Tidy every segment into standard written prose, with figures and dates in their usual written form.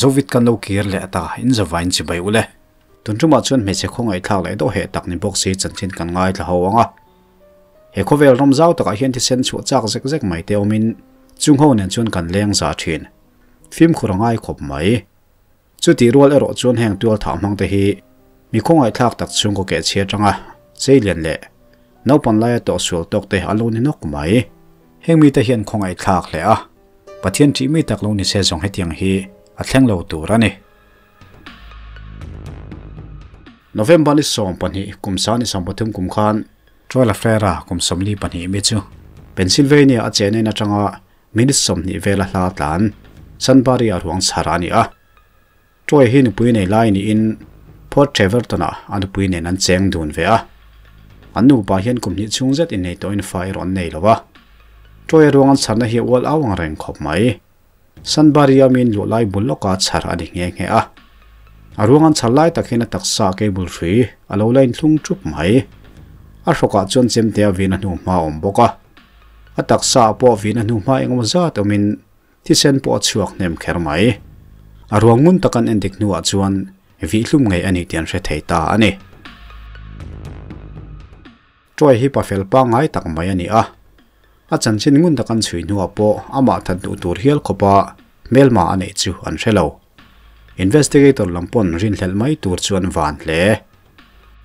Zovit kan lo kir leh ta in zavain chibai ule. Tun tumah chuan hmeichhe khawngaihthlak leh dawh heh tak ni bawk si chanchin kan ngaithla ho ang a. He khawvel ram zau takah hian thisen chhuah chak zek zek mai te awmin chung ho nen chuan kan leng za thin. Fimkhur a ngai khawp mai. Chutih rual erawh chuan heng tual thah hmang te hi mi khawngaihthlak tak chhungkaw keh chhia atanga Seilian leh Naupan laia tawhsual tawk te a lo ni nawk mai. Heng mite hian khawngaihthlak hle a, Pathian ṭih mi tak lo ni se zawng hetiang hi a thleng lo tur a ni. November ni 12 kum sang ni 13 kum khan Troy LaFrera kum 42 mi chu Pennsylvania a chenain atanga minute 20 vela hla tlan Sunbury a ruang chhar a ni a. Troy hi nupui nei lai niin Port Trevorton-ah a nupui nen an cheng dun ve a. An nupa hian kum hnih chhung zet innei tawhin fa erawh an nei lo a. Troy-a ruang an chharna hi a ual au ang reng khawp mai. Sunbury-a min luah lai bul lawka chhar a ni nghe nghe a. A ruang an chhar lai tak hian a taksa cable hrui a lo la inthlung ṭup mai. A hrawkah chuan chemte a vin a hnu hma a awm bawk a. A taksa ah pawh vin a hnu hma engemaw zat awmin Thisen pawh a chhuak hnem kher mai. A ruang ngun tak an endik hnuah chuan vihhlum ngei a ni tih an hre thei ta a ni. Troy hi pafel pangngai tak mai a ni a. A chanchin ngun tak an chhui hnuah pawh amah that duh tur hial khawpa hmelma a neih chu an hre lo. Investigator lam pawn rinhlelh mai tur chu an van hle.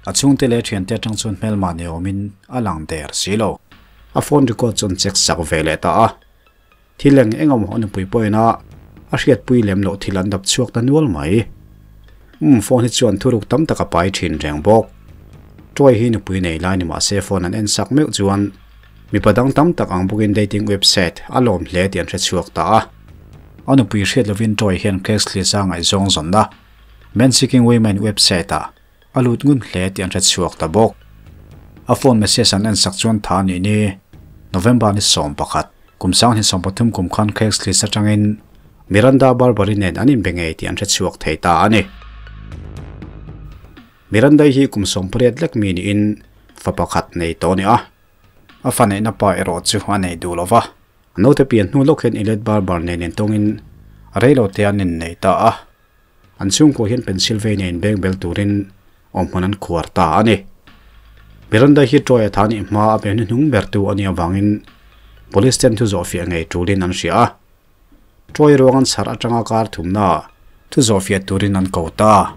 A chhungte leh thiante atang chuan hmelma ni awmin a lang der si lo. A phone record chu an check sak ve leh ta a. Thil eng eng awm a nupui pawhin a a hriatpui lem loh thil an dap chhuak ta nual mai. Umm phone hi chuan thuruk tam tak a pai thin reng bawk. Troy hi nupui nei lai ni mah se phone an en sak meuh chuan mipa dang tam tak ang bawkin dating website a lawm hle tih an hre chhuak ta a. A nupui hriat lovin Troy hian Craigslist a ngaihzawng zawnna Men Seeking Women website ah a lut ngun hle tih an hre chhuak ta bawk. A phone message an en sak chuan tha anih ni November ni 11, kum 2023 kum khan Craigslist atangin Miranda Barbary nen an inbe ngei tih an hre chhuak thei ta a ni. Miranda hi kum 18 lek mi niin fa pakhat nei tawh a ni a, a fa neihna pa erawh chu a nei duh lo va. A naute pian hnu lawk hian Elliot Barber nen intawngin reilote an innei ta a. An chhungkua hian Pennsylvania in beng bel turin awmhmun an khuar ta a ni. Miranda hi Troy a tha nih hma a be hnuhnung bertu a nih avangin Police ten thu zawhfiah ngei tulin an hria a. Troy ruang an chhar atanga kar thumna thu zawhfiah turin an ko ta.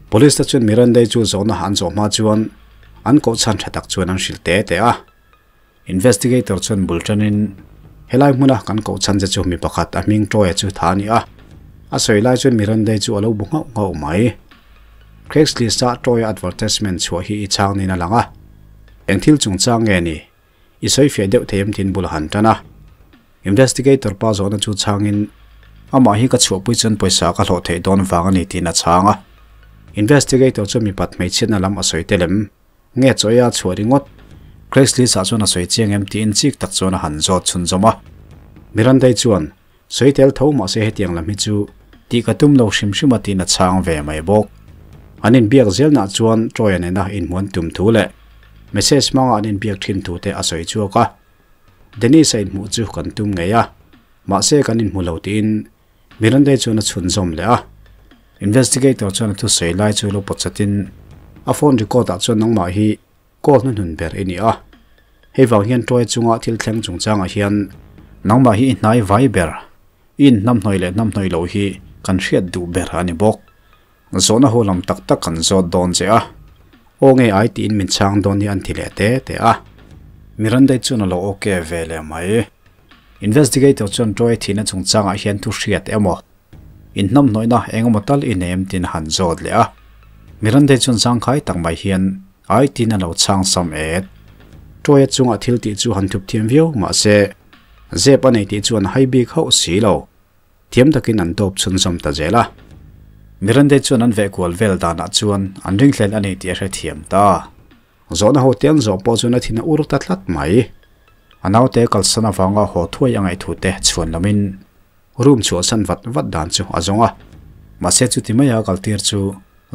Police te chuan Miranda chu zawhna an zawh hma chuan an koh chhan tha tak chuan an hrilh te te a. Investigator chuan bul tanin, Helai hmuna kan koh chhan che chu mi pakhat a hming Troy-a chu tha a ni a. A sawi lai chuan Miranda-i chu a lo bu nghauh nghauh mai. Craigslist-a Troy-a advertisement chhuah hi i chhang niin a lang a. Eng thil chungchang nge ni? I sawi fiah deuh thei em tiin bul a han tan a. Investigator pa zawhna chu chhangin, Amah hi ka chhuahpui chuan pawisa ka hlawh theih dawn vang a ni tiin a chhang a. Investigator chuan mipat hmeichhiatna lam a sawi tel em? Nge chaw a chhuah ringawt? Craigslist ah chuan a sawi chiang em tiin chik tak chuan a han zawt chhunzawm a. Miranda-i chuan, Sawi tel tho mahse hetiang lam hi chu tih ka tum lo hrim hrim a tiin a chhang ve mai bawk. An inbiak zelnah chuan Troy-a nena inhmuan tum thu leh message hmanga an inbiak thin thu te a sawi chhuak a. Dennis-a inhmuh chu kan tum ngei a, mahse kan inhmu lo tiin Miranda-i chuan a chhunzawm leh a. Investigator chuan a thusawi lai chu lo pawt chatin a phone record ah chuan nangmah hi call hnuhnun ber i ni a. Hei vang hian Troy chunga thil thleng chungchangah hian nangmah hi i hnai vai ber, i inhnamhnawih leh hnamhnawih loh hi kan hriat duh ber a ni bawk. Zawhna ho lam tak tak kan zawt dawn che a. Aw nge ai tiin min chhang dawn hi an ti leh te te a. Miranda-i chuan a lo ok ve leh mai. Investigator chuan Troy thihna chungchangah hian thu hriat emaw, inhnamhnawihna eng emaw tal i nei em tiin a han zawt leh a. Miranda chuan zangkhai tak mai hian ai tiin a lo chhang sam et. Troy-a chungah thil tih chu han thup thiam viau mahse, zep a nei tih chuan hai bik hauh si lo. Thiam takin an tawp chhunzawm ta zel a. Miranda chuan an veh kual vel danah chuan an ringhlel a ni tih a hrethiam ta. Zawhna ho te an zawh pawh chuan a thin a ur ta tlat mai. A naute kalsan avanga haw thuai a ngaih thu te chhuan lamin room chhuahsan vat vat dan chu a zawng a. Mahse chuti maia kaltir chu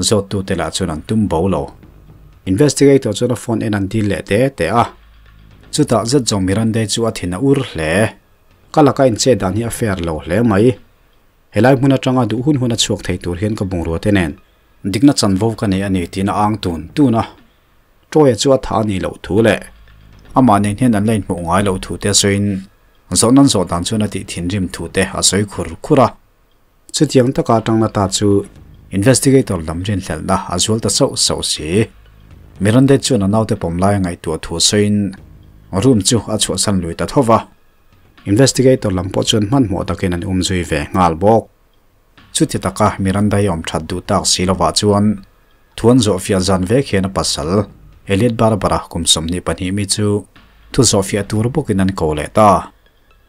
zawttute lah chuan an tum bo lo. Investigator chuan a phone en an dil leh te te a. Chutah zet zawng Miranda chu a thin a ur hle. Ka laka incheh dan hi a fair lo hle mai. Helai hmun atanga duh hun hun a chhuak thei tur hian ka bungrua te nen dikna chanvo ka nei a ni tiin a ang tun tun a. Troy-a chu a tha a nih loh thu leh amah nen hian an la inhmuh ngai loh thu te a sawiin zawhna an zawh dan chuan a tih thinrim thu te a sawi khur khur a. Chutiang taka atangna ta chu investigator lam rinhlelhna a zual ta sauh sauh si. Miranda chuan a naute pawm lai a ngaihtuah thu sawiin room chu a chhuahsan lui ta tho va. Investigator lam pawh chuan hmanhmawh takin an um zui ve nghal bawk. Chuti taka Miranda i awm that duh tak si lovah chuan thuan zawhfiah zan vek hian a pasal Elliot Barbara kum 22 mi chu thu zawhfiah tur bawkin an ko leh ta.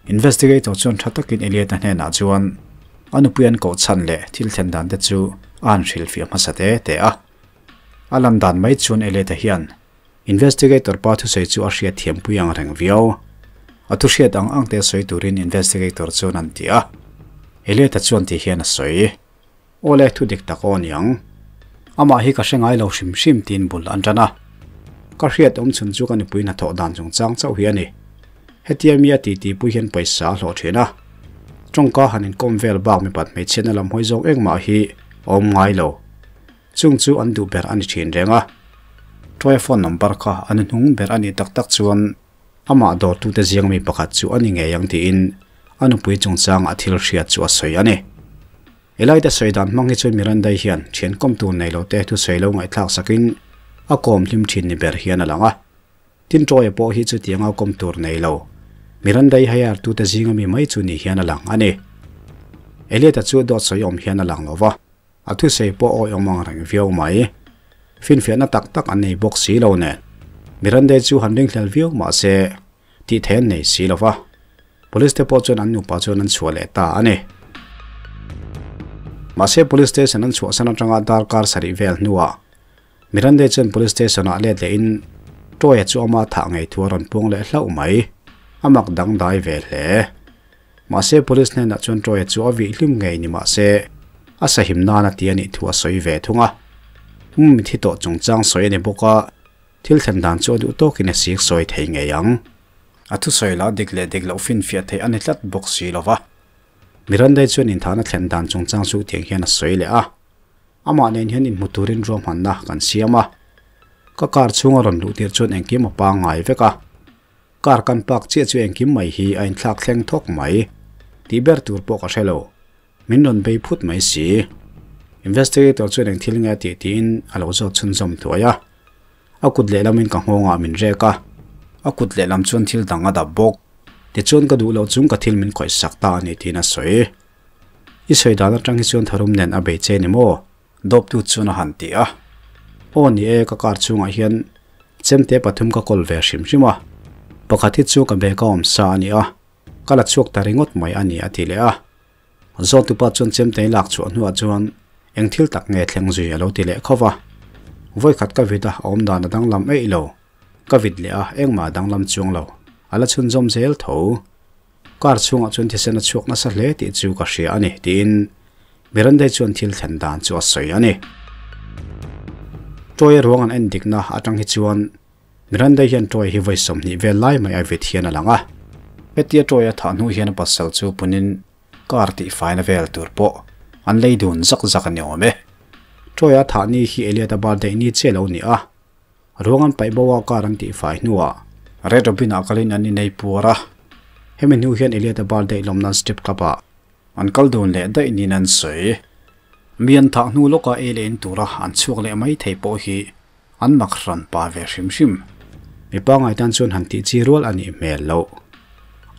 Investigator chuan tha takin Elliot-a hnenah chuan a nupui an koh chhan leh thil thlen dan te chu a han hrilhfiah hmasa te te a. A lan dan mai chuan Elliot-a hian Investigator pa thusawi chu a hriat thiampui ang reng viau. A thu hriat ang ang te sawi turin investigator chuan an ti a. Elliot-a chuan ti hian a sawi. Aw le, thu dik tak aw niang. Amah hi ka hre ngai lo hrim hrim tiin bul an tan a. Ka hriat awm chhun chu ka nupui hnathawh dan chungchang chauh hi a ni. Hetia mi a titi pui hian pawisa a hlawh thin a. Tawngka han inkawm vel bak mipat hmeichhiatna lam hawi zawng engmah hi a awm ngai lo. Chung chu an duh ber a ni thin reng a. Troy-a phone number kha a nuhnung ber a nih tak tak chuan amah dawrtute ziang mi pakhat chu a ni ngei ang tiin a nupui chungchanga thil hriat chu a sawi a ni. Elite-a sawi dan hmang hi chuan Miranda-i hian thian kawm tur nei lo te thusawi lo ngaihthlak sakin a kawm hlim thin ni ber hian a lang a. Tin Troy-a pawh hi chutianga kawm tur nei lo, Miranda-i hire tute zinga mi mai chu ni hian a lang a ni. Elliot-a chu dawt sawi awm hian a lang lo va. A thusawi pawh awi awm ang reng viau mai. Finfiahna tak tak an nei bawk si lo nen. Miranda chu han ringhlel viau mah se, tih theih an nei si lo va. Police te pawh chuan an nupa chuan an chhuah leh ta a ni. Mahse Police Station an chhuahsan atanga darkar sarih vel hnuah Miranda chuan Police Station ah let lehin Troy-a chu ama thah ngei thu a rawn puang leh hlauh mai. A mak dangdai ve hle. Mahse police hnenah chuan Troy-a chu a vih hlim ngei ni mahse a sahim nan a ti a nih thu a sawi ve thung a. Um mithi tawh chungchang sawi a ni bawk a, thil thlen dan chu a duh tawkin a sik sawi thei ngei ang. A thusawi lah dik leh dik loh finfiah theih a ni tlat bawk si lo va. Miranda-i chuan inthahna thlen dan chungchang chu tiang hian a sawi leh a. Amah nen hian inhmu turin ruahmanna kan siam a. Ka car chhunga rawn luh tir chuan engkim a pangngai vek a. Car kan park chiah chu engkim mai hi a inthlak thleng thawk mai. Tih ber tur pawh ka hre lo. Min rawn bei phut mai si. Investigator chuan eng thil nge a tih tiin a lo zawt chhunzawm thuai a. A kut lehlamin ka nghawngah min rek a. A kut lehlam chuan thil dang a dap bawk. Tichuan ka duh loh chung ka thil min khawih sak ta a ni tiin a sawi. I sawi dan atang hi chuan tharum nen a bei che ni maw? Dawptu chuan a han ti a. Aw ni e, ka car chhungah hian chemte pathum ka kawl ve hrim hrim a. Pakhat hi chu ka bag a awm sa a ni a, ka la chhuak ta ringawt mai a ni a ti leh a. Zawtupa chuan chemte lak chhuah hnuah chuan eng thil tak nge thleng zui a lo ti leh khawp a. Vawikhat ka vit a, a awm dan a danglam eih lo. Ka vit leh a, engmah a danglam chuang lo. A la chhunzawm zel tho. Car chhungah chuan thisen a chhuak nasa hle tih chu ka hria a ni, tiin Miranda chuan thil thlen dan chu a sawi a ni. Troy-a ruang an en dikna atang hi chuan Miranda hian Troy hi vawi 20 vel lai mai a vit hian a lang a. Hetia Troy-a thah hnu hian a pasal chu punin car tihfaina vel tur pawh an lei dun zak zak a ni awm e. Troy-a thah ni hi Elliot-a birthday ni chiah lo ni a. Ruang an paih bo a car an tihfai hnuah Red Robin-ah kalin an inei puar a. Hemi hnu hian Elliot-a birthday lawm nan strip club-ah an kal dun leh daih niin an sawi. Mi an thah hnu lawka ei leh in tura an chhuak leh mai thei pawh hi an mak hran pa ve hrim hrim. Mi pangngai tan chuan han tih chi rual a nih hmel loh.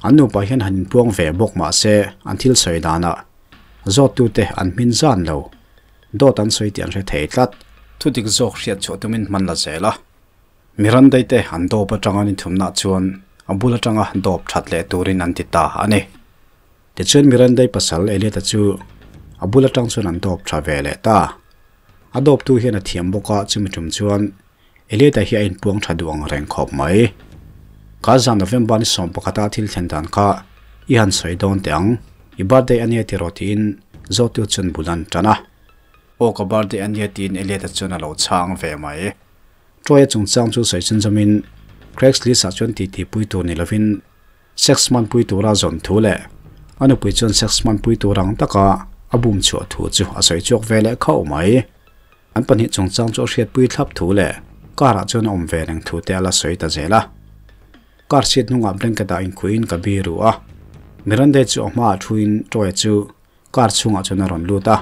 An nupa hian han inpuang ve bawk mah se an thil sawi danah zawttute an hmin zan lo. Dawt an sawi tih an hre thei tlat. Thudik zawk hriat chhuah tumin hman la zel a. Mirandai te an dawp atanga ni thumnah chuan a bul atanga dawp that leh turin an ti ta a ni. Tichuan Mirandai pasal Elliot-a chu a bul atang chuan an dawp tha ve leh ta. A dawptu hian a thiam bawk a, chumi tum chuan Elliot-a hi a inpuang tha duh ang reng khawp mai. Ka zan November ni 11 a thil thlen dan kha i han sawi dawn teh ang, i birthday a nia tiraw tiin Zawtu chuan bul an tan a. Aw ka birthday a nia tiin Elliot-a chuan a lo chhang ve mai. Troy-a chungchang chu sawi chhunzawmin Craigslist-ah chuan titi pui tur ni lovin sex hmanpui tura zawn thu leh a nupui chuan sex hmanpui tur ang taka a bum chhuah thu chu a sawi chhuak ve leh khauh mai. An pahnih chungchang chu a hriatpui thlap thu leh car ah chuan a awm ve reng thu te a la sawi ta zel a. Car seat hnungah blanket ah inkhuihin ka biru a, Miranda chu a hmaah thuin Troy-a chu Car chhungah chuan a rawn lut a,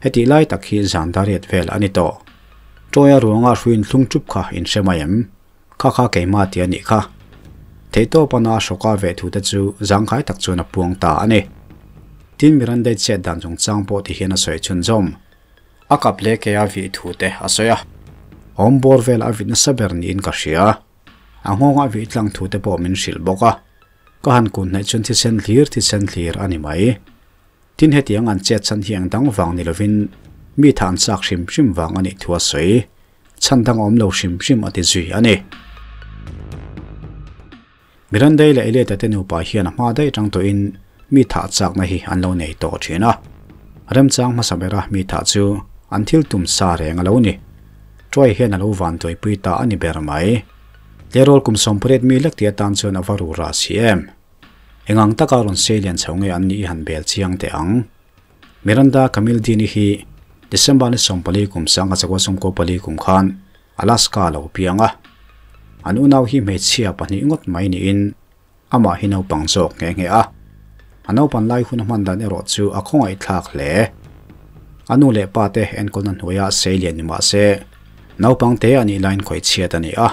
hetih lai tak hi zan dariat vel a ni tawh. Tawia ruanga hruiin thlung chup kha in hre mai em? Kha kha keimah ti a nih kha. Theihtawp ana hrawka ve thu te chu zangkhai tak chuan a puang ta a ni. Tin Miranda chet dan chungchang pawh ti hian a sawi chhunzawm. A kap leh ke a vih thu te a sawi a. Awm bawr vel a vit nasa ber niin ka hria. A nghawng a vih tlang thu te pawh min hrilh bawk a. Ka han kun hnaih chuan thisen hlir thisen hlir a ni mai. Tin hetiang an chet chhan hi eng dang vang ni lovin mi tha an chak hrim hrim vang a nih thu a sawi. Chhan dang a awm lo hrim hrim a ti zui a ni. Mirandei leh Elieta te nupa hian a hma daih atang tawhin mi thah chakna hi an lo nei tawh thin a. Remchang hmasa bera mi thah chu an thil tum sa reng a lo ni. Troy hian a lo vantuaipui ta a ni ber mai. Tleirawl kum 18 mi lek ti atan chuan a va ru rah si em? Engang taka rawn sei lian chho nge an nih i han bel chiang teh ang. Miranda Camille Dini hi December ni 14 kum 1994 kum khan Alaska a lo piang a. An unau hi hmeichhia pahnih ngawt mai niin amah hi naupang zawk nghe nghe a. A naupan lai hun a hman dan erawh chu a khawngaihthlak hle. A nu leh pa te enkawlna hnuaia sei lian ni mah se, naupang te a nih laiin khawihchhiat a ni a.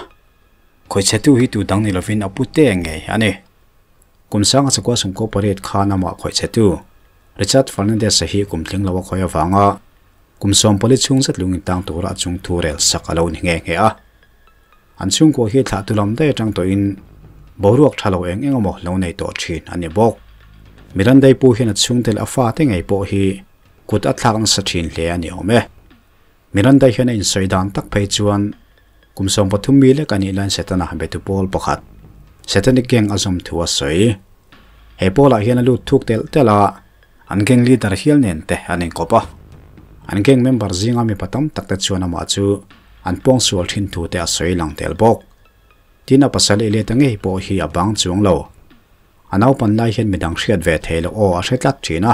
Khawihchhetu hi tu dang ni lovin a pu te ngei a ni. Kum 1998 khan amah khawihchhetu Richard Fernandez-a hi kum tling lo a khawih avanga kum 14 chhung zet lung intang tura a chung thu rel sak a lo ni nghe nghe a. An chhungkua hi thlah tu lam daih atang tawhin boruak tha lo eng eng emaw lo nei tawh thin a ni bawk. Mirandai pu hian a chhungte leh a fate ngei pawh hi kut a thlak nasa thin hle a ni awm e. Mirandai hian a insawi dan tak phei chuan kum 13 mi lek a nih laiin Setana betu pawl pakhat, Satanic Gang a zawm thu a sawi. He pawlah hian a lut thuk telh telh a, an gang leader hial nen te an inkawp a. An gang member zinga mipa tam tak te chuan amah chu an pawngsual thin thu te a sawi lang tel bawk. Tin a pasal i let a ngei pawh hi a bang chuang lo. A naupan lai hian midang hriat ve thei loh aw a hre tlat thin a.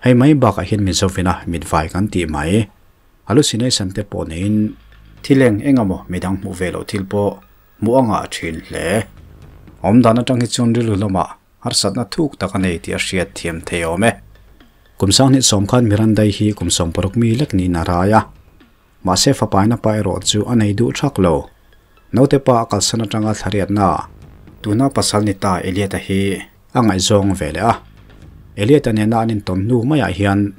Hei mai bakah hian Mizovina mitvai kan tih mai. Hallucination te pawh neiin thil eng eng emaw midang hmuh ve loh thil pawh hmuh a ngah thin hle. Awmdan atang hi chuan rilru lamah harsatna thuk tak a nei tih a hriat thiam thei awm e. Kum 2010 khan Mirandai hi kum 60 mi lek niin a rai a. Mahse fapaina pa erawh chu a nei duh thak lo. Naute pa a kalsan atanga thlariatna tuna pasal ni ta Elieta hi a ngaihzawng ve leh a. Elieta nena an intawn hnu maiah hian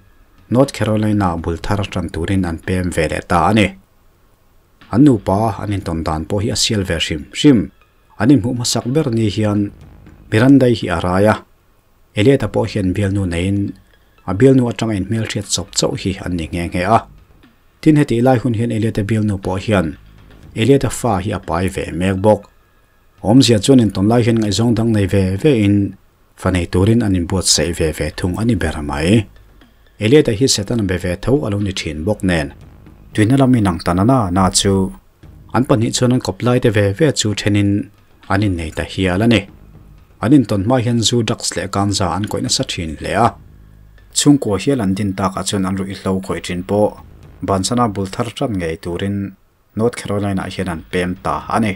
North Carolina bul thar tan turin an pem ve leh ta a ni. An nupa an intawn dan pawh hi a sial ve hrim hrim. An inhmuh hmasak ber ni hian Mirandai hi a rai a. Elieta pawh hian bialnu neiin a bialnu atanga inhmelhriat chawp chauh hi an ni nghe nghe a. Tin hetih lai hun hian Elieta bialnu pawh hian Elieta fa hi a pai ve mek bawk. Awmzia chuan intawn lai hian ngaihzawng dang nei ve ve in fa nei turin an inbuatsaih ve ve thung a ni ber mai. Elieta hi Setana be ve tho a lo ni thin bawk nen tuina lam inang ta na na na chu an pahnih chuan an kawp lai te ve ve chu thenin an innei ta hial a ni. An intawn hma hian zu, drugs leh ganja an kawih nasa thin hle a. Chhungkua hial an din takah chuan an ruihhlo khawih thin pawh bansana bul thar tan ngei turin North Carolina-ah hian an pem ta a ni.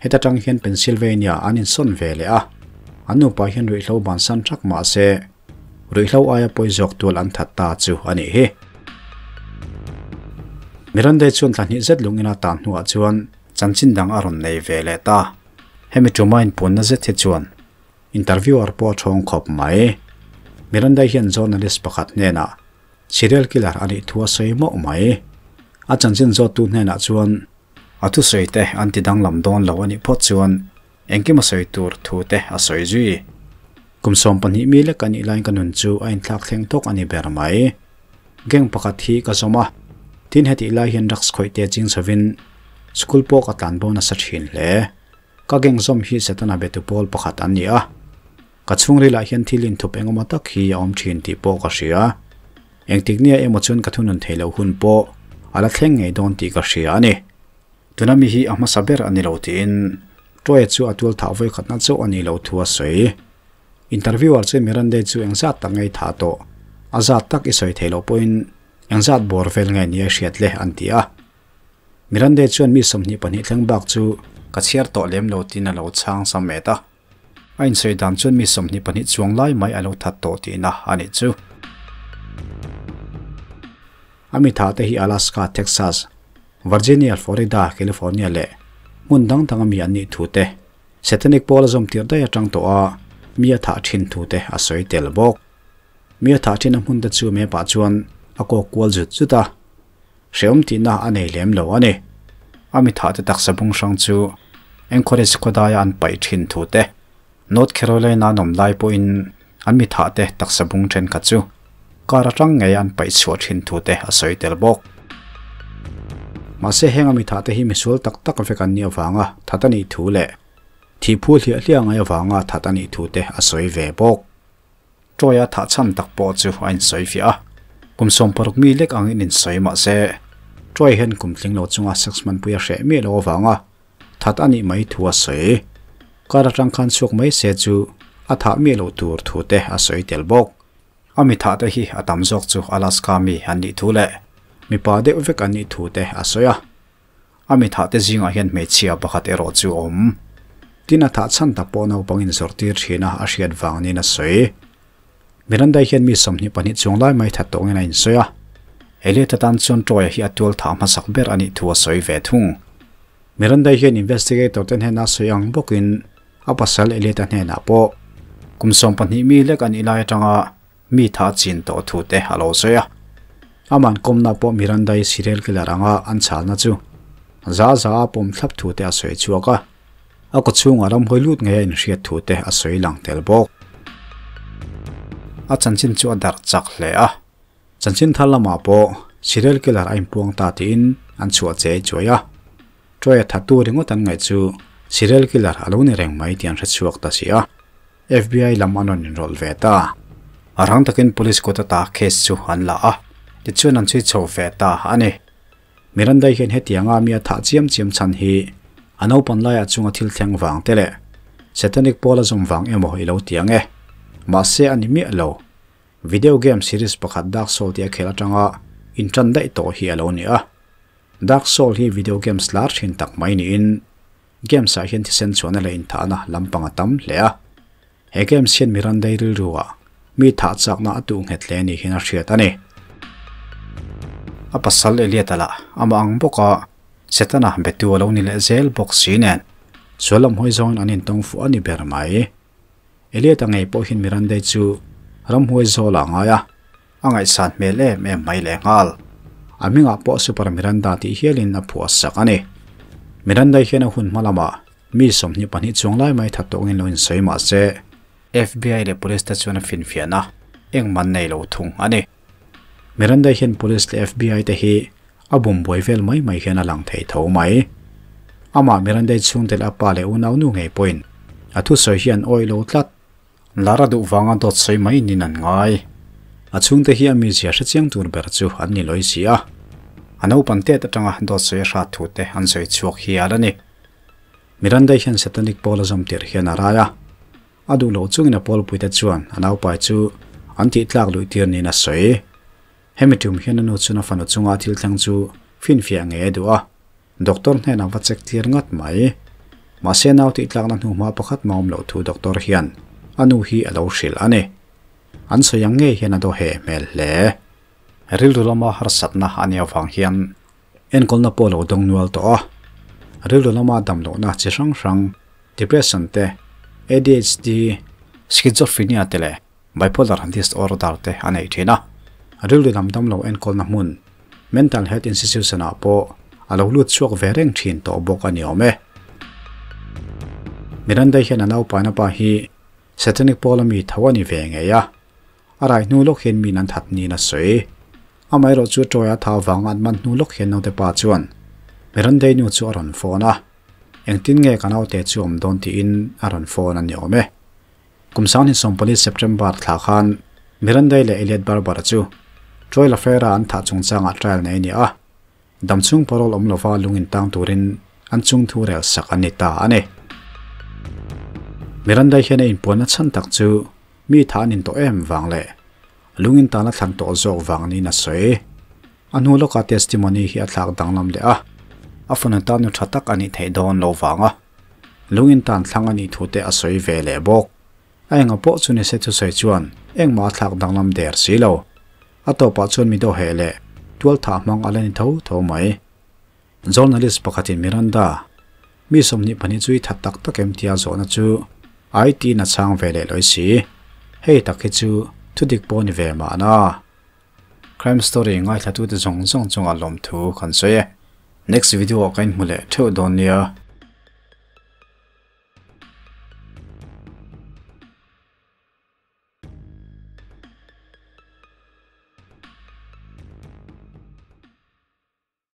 Heta tang hian Pennsylvania an insawn ve leh a, an nupa hian ruihhlo bansan thak mah se ruihhlo aia pawi zawk tual an that ta chu a nih hi. Miranda chuan thla hnih zet lungina tan hnuah chuan chanchin dang a rawn nei ve leh ta. Hemi tuma inpuanna zet hi chuan interviewer pawh a thawng khawp mai. Miranda hian journalist pakhat hnenah serial killer a nih thu a sawi mauh mai. A chanchin zawttu hnenah chuan a thusawi te an ti danglam dawn lo a nih phawt chuan engkim a sawi tur thu te a sawi zui. Kum 12 mi lek a nih laiin ka nun chu a inthlak thleng tawk a ni ber mai. Gang pakhat hi ka zawm a, tin hetih lai hian drugs khawih te ching chhovin school pawh ka tlan bo nasa thin hle. Ka gang zawm hi Setana betu pawl pakhat an ni a, ka chhungrilah hian thil inthup engemaw tak hi a awm thin tih pawh ka hria. Engtik nia emaw chuan ka thunun theih loh hun pawh a la thleng ngei dawn tih ka hria a ni. Tuna mi hi a hmasa ber a ni lo tiin Troy-a chu a tual thah vawi khatna chauh a nih loh thu a sawi. Interviewer chuan Miranda chu engzat tak ngei thah tawh. A zat tak i sawi theih loh pawhin eng zat bawr vel nge nia hriat le an ti a. Miranda chuan mi 22 thleng bak chu ka chhiar tawh lem lo tiin a lo chhang sam et a. A insawi dan chuan mi 22 chuang lai mai a lo that tawh tihna a nih chu. A mi tha te hi Alaska, Texas, Virginia, Florida, California leh hmun dang dang a mi an nih thu te, Satanic pawl a zawm tirh daih atang tawh a mi a thah thin thu te a sawi tel bawk. Mi a thah thin a hmun te chu map ah chuan a kawk kual zut zut a, hrehawm tihna a nei lem lo a ni. A mi thah te taksa bung hrang chu Anchorage khawdaia an paih thin thu te, North Carolina an awm lai pawhin an mi thah te taksa bung thenkhat chu kar atang ngei an paih chhuah thin thu te a sawi tel bawk. Mahse heng a mi thah te hi misual tak tak vek an nih avanga that a nih thu leh thih phu hliah hliah ngai avanga that a nih thu te a sawi ve bawk. Troy-a thah chhan tak pawh chu a insawi fiah a, kum 60 mi lek angin insawi mahse Troy hian kum tling lo chunga sex hmanpui a hreh miah loh avanga that a nih mai thu a sawi. Kar atang khan chhuak mai se chu a thah miah loh tur thu te a sawi tel bawk. A mi thah te hi a tam zawk chu Alaska mi an nih thu leh mipa deuh vek an nih thu te a sawi a. A mi thah te zingah hian hmeichhia pakhat erawh chu a awm. Tin a thah chhan tak pawh naupang inzawrh tir thin a a hriat vang niin a sawi. Miranda hian mi 22 chuang lai mai that tawngin a insawi a. Elliot atan chuan Troy-a hi a tual thah hmasak ber a nih thu a sawi ve thung. Miranda hian investigator te hnena sawi ang bawkin a pasal Elliot-a hnenah pawh kum 12 mi lek a nih lai atanga mi thah chin tawh thu te a lo sawi a. Aman kawmna pawh Miranda-i serial killer anga an chhalna chu za za a pawm thlap thu te a sawi chhuak a. A kawchhungah ramhawi lut ngei a inhriat thu te a sawi lang tel bawk. A chanchin chu a darh chak hle a. Chanchin thar lamah pawh serial killer a inpuang ta tiin an chhuah chei chuai a. Troy-a thattu ringawt an ngaih chu serial killer a lo ni reng mai tih an hre chhuak ta si a. FBI lam an rawn inrawlh ve ta. A rang takin police kut ata case chu an la a, tichuan an chhui chho ve ta a ni. Miranda hian hetianga mi a thah chiam chiam chhan hi a naupan laiah chunga thil thleng vang te leh Satanic pawl a zawm vang emaw i lo ti ang e. Mahse a ni miah lo. Video game series pakhat Dark Soul tih a khel atanga intan daih tawh hi a lo ni a. Dark Soul hi video games lar thin tak mai niin games ah hian thisen chhuahna leh inthahna lampang a tam hle a. He games hian Miranda-i rilruah mi thah chakna a tuh nghet hle ni hian a hriat a ni. A pasal Elliot-a lah amah ang bawka Setana betu a lo ni leh zel bawk si nen sual lam hawi zawngin an intawng fuh a ni ber mai. Elliot-a ngei pawh hian Miranda-i chu ramhuai zawl ah a ngai a, a ngaihsan hmel em em mai leh nghal. A hmingah pawh Super Miranda tih hialin a phuah sak a ni. Miranda-i hian a hun hma lamah mi 22 chuang lai mai that tawngin lo insawi mah se FBI leh police te chuan a finfiahna engmah an nei lo thung a ni. Miranda hian police leh FBI te hi a bum buai vel mai mai hian a lang thei tho mai. Amah Miranda-i chhungte leh a pa leh unau nu ngei pawhin a thusawi hi an awih lo tlat. Lar a duh vanga dawt sawi mai nin an ngai. A chhungte hi a mizia hre chiang tur ber chu an ni lawi si a. A naupan tet atanga dawt sawi a hrat thu te an sawi chhuak hial a ni. Miranda-i hian Satanic pawl a zawm tirh hian a rai a. A duh loh chungin a pawlpuite chuan a naupai chu an tih tlak luih tir niin a sawi. Hemi tum hian a nu chuan a fanu chunga thil thleng chu finfiah ngei a duh a. Doctor hnenah va check tir ngat mai. Mahse nau tih tlakna hnuhma pakhat mah awm loh thu doctor hian a nu hi a lo hrilh a ni. An sawi ang ngei hian a daw heh hmel hle. Rilru lama harsatna a nih avang hian enkawlna pawh a lo dawng nual tawh a. Rilru lama damlohna chi hrang hrang, depression te, ADHD, schizophrenia te leh bipolar disorder te a nei thin a. Rilru lam damlo enkawlna hmun, mental health institution ah pawh a lo lut chhuak ve reng thin tawh bawk a ni awm e. Miranda hian a naupaina pa hi Satanic pawl a mi tho a ni ve ngei a. A rai hnu lawk hian min an that niin a sawi. Amaherawh chu Troy-a thau vanga an man hnu lawk hian naute pa chuan Miranda-i nu chu a rawn phone a. Engtin nge ka naute chu awm dawn tiin a rawn phone a ni awm e. Kum 2040 September thla khan Miranda-i leh Elliot Barber-a chu Troy LaFera an thah chungchangah trial nei a ni a. Damchhung parole awm lova lung intang turin an chung thu rel sak an ni ta a ni. Miranda-i hian a inpuanna chhan tak chu mi thah an intawh em vang leh. Lungin tan a thlan tawh zawk vang niin a sawi. A hnu lawkah testimony hi a thlak danglam leh a, a fanu tan nu tha tak a nih theih dawn lo vanga lungin tan thlang a nih thu te a sawi ve leh bawk. A enga pawh chu nise thusawi chuan engmah a thlak danglam der si lo. A tawpah chuan mi dawheh leh tualthah hmang a la ni tho tho mai. Journalist pakhatin Miranda, Mi 22 chu i that tak tak em tia zawhna chu ai tiin a chhang ve leh lawi si. Hei tak hi chu thudik pawh ni ve mahna. Crime story ngaithlatute zawng zawng chungah lawmthu kan sawi e. Next video ah ka inhmu leh theuh dawn nia.